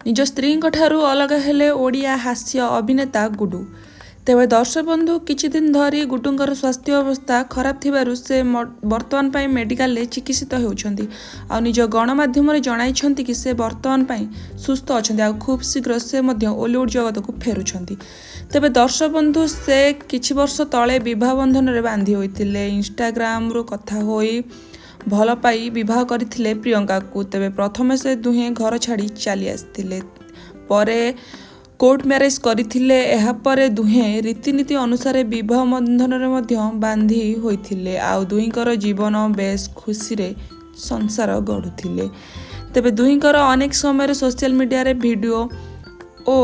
ନିଜ ସ୍ତ୍ରୀଙ୍କ ଠାରୁ ଅଲଗା ହେଲେ ଓଡ଼ିଆ ହାସ୍ୟ ଅଭିନେତା ଗୁଡୁ। ତେବେ ଦର୍ଶକ ବନ୍ଧୁ, କିଛି ଦିନ ଧରି ଗୁଡୁଙ୍କର ସ୍ୱାସ୍ଥ୍ୟ ଅବସ୍ଥା ଖରାପ ଥିବାରୁ ସେ ବର୍ତ୍ତମାନ ପାଇଁ ମେଡିକାଲରେ ଚିକିତ୍ସିତ ହେଉଛନ୍ତି। ଆଉ ନିଜ ଗଣମାଧ୍ୟମରେ ଜଣାଇଛନ୍ତି କି ସେ ବର୍ତ୍ତମାନ ପାଇଁ ସୁସ୍ଥ ଅଛନ୍ତି, ଆଉ ଖୁବ୍ ଶୀଘ୍ର ସେ ମଧ୍ୟ ଓଲିଉଡ ଜଗତକୁ ଫେରୁଛନ୍ତି। ତେବେ ଦର୍ଶକ ବନ୍ଧୁ, ସେ କିଛି ବର୍ଷ ତଳେ ବିବାହ ବନ୍ଧନରେ ବାନ୍ଧି ହୋଇଥିଲେ। ଇନଷ୍ଟାଗ୍ରାମରୁ କଥା ହୋଇ ଭଲ ପାଇ ବିବାହ କରିଥିଲେ ପ୍ରିୟଙ୍କାକୁ। ତେବେ ପ୍ରଥମେ ସେ ଦୁହେଁ ଘର ଛାଡ଼ି ଚାଲି ଆସିଥିଲେ, ପରେ କୋର୍ଟ ମ୍ୟାରେଜ କରିଥିଲେ। ଏହାପରେ ଦୁହେଁ ରୀତିନୀତି ଅନୁସାରେ ବିବାହ ବନ୍ଧନରେ ମଧ୍ୟ ବାନ୍ଧି ହୋଇଥିଲେ, ଆଉ ଦୁହିଁଙ୍କର ଜୀବନ ବେଶ ଖୁସିରେ ସଂସାର ଗଢ଼ୁଥିଲେ। ତେବେ ଦୁହିଁଙ୍କର ଅନେକ ସମୟରେ ସୋସିଆଲ ମିଡିଆରେ ଭିଡିଓ ଓ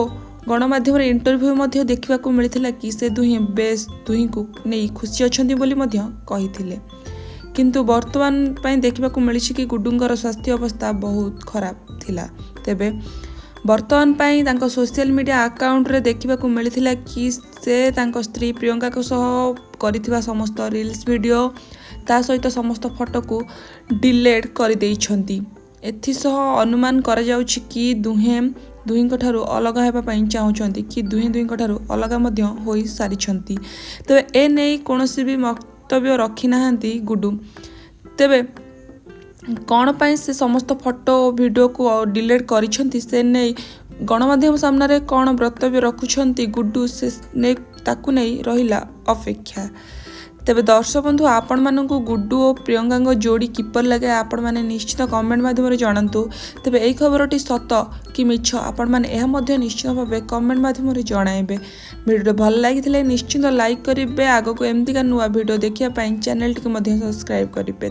ଗଣମାଧ୍ୟମରେ ଇଣ୍ଟରଭ୍ୟୁ ମଧ୍ୟ ଦେଖିବାକୁ ମିଳିଥିଲା କି ସେ ଦୁହେଁ ବେଶ ଦୁହିଁଙ୍କୁ ନେଇ ଖୁସି ଅଛନ୍ତି ବୋଲି ମଧ୍ୟ କହିଥିଲେ। କିନ୍ତୁ ବର୍ତ୍ତମାନ ପାଇଁ ଦେଖିବାକୁ ମିଳିଛି କି ଗୁଡୁଙ୍କର ସ୍ୱାସ୍ଥ୍ୟ ଅବସ୍ଥା ବହୁତ ଖରାପ ଥିଲା। ତେବେ ବର୍ତ୍ତମାନ ପାଇଁ ତାଙ୍କ ସୋସିଆଲ ମିଡିଆ ଆକାଉଣ୍ଟରେ ଦେଖିବାକୁ ମିଳିଥିଲା କି ସେ ତାଙ୍କ ସ୍ତ୍ରୀ ପ୍ରିୟଙ୍କାଙ୍କ ସହ କରିଥିବା ସମସ୍ତ ରିଲ୍ସ ଭିଡିଓ, ତା ସହିତ ସମସ୍ତ ଫଟୋକୁ ଡିଲେଟ୍ କରିଦେଇଛନ୍ତି। ଏଥିସହ ଅନୁମାନ କରାଯାଉଛି କି ଦୁହେଁ ଦୁହିଁଙ୍କ ଠାରୁ ଅଲଗା ହେବା ପାଇଁ ଚାହୁଁଛନ୍ତି କି ଦୁହେଁ ଦୁହିଁଙ୍କ ଠାରୁ ଅଲଗା ମଧ୍ୟ ହୋଇସାରିଛନ୍ତି। ତେବେ ଏ ନେଇ କୌଣସି ବି ମନ୍ତବ୍ୟ ରଖିନାହାନ୍ତି ଗୁଡୁ। ତେବେ କ'ଣ ପାଇଁ ସେ ସମସ୍ତ ଫଟୋ ଓ ଭିଡିଓକୁ ଡିଲେଟ୍ କରିଛନ୍ତି, ସେ ନେଇ ଗଣମାଧ୍ୟମ ସାମ୍ନାରେ କ'ଣ ବକ୍ତବ୍ୟ ରଖୁଛନ୍ତି ଗୁଡୁ, ସେ ନେଇ ତାକୁ ନେଇ ରହିଲା ଅପେକ୍ଷା। ତେବେ ଦର୍ଶକ ବନ୍ଧୁ, ଆପଣମାନଙ୍କୁ ଗୁଡୁ ଓ ପ୍ରିୟଙ୍କାଙ୍କ ଯୋଡ଼ି କିପରି ଲାଗେ, ଆପଣମାନେ ନିଶ୍ଚିତ କମେଣ୍ଟ ମାଧ୍ୟମରେ ଜଣାନ୍ତୁ। ତେବେ ଏହି ଖବରଟି ସତ କି ମିଛ, ଆପଣମାନେ ଏହା ମଧ୍ୟ ନିଶ୍ଚିତ ଭାବେ କମେଣ୍ଟ ମାଧ୍ୟମରେ ଜଣାଇବେ। ଭିଡ଼ିଓ ଭଲ ଲାଗିଥିଲେ ନିଶ୍ଚିତ ଲାଇକ୍ କରିବେ। ଆଗକୁ ଏମିତିକା ନୂଆ ଭିଡ଼ିଓ ଦେଖିବା ପାଇଁ ଚ୍ୟାନେଲଟିକୁ ମଧ୍ୟ ସବସ୍କ୍ରାଇବ୍ କରିବେ।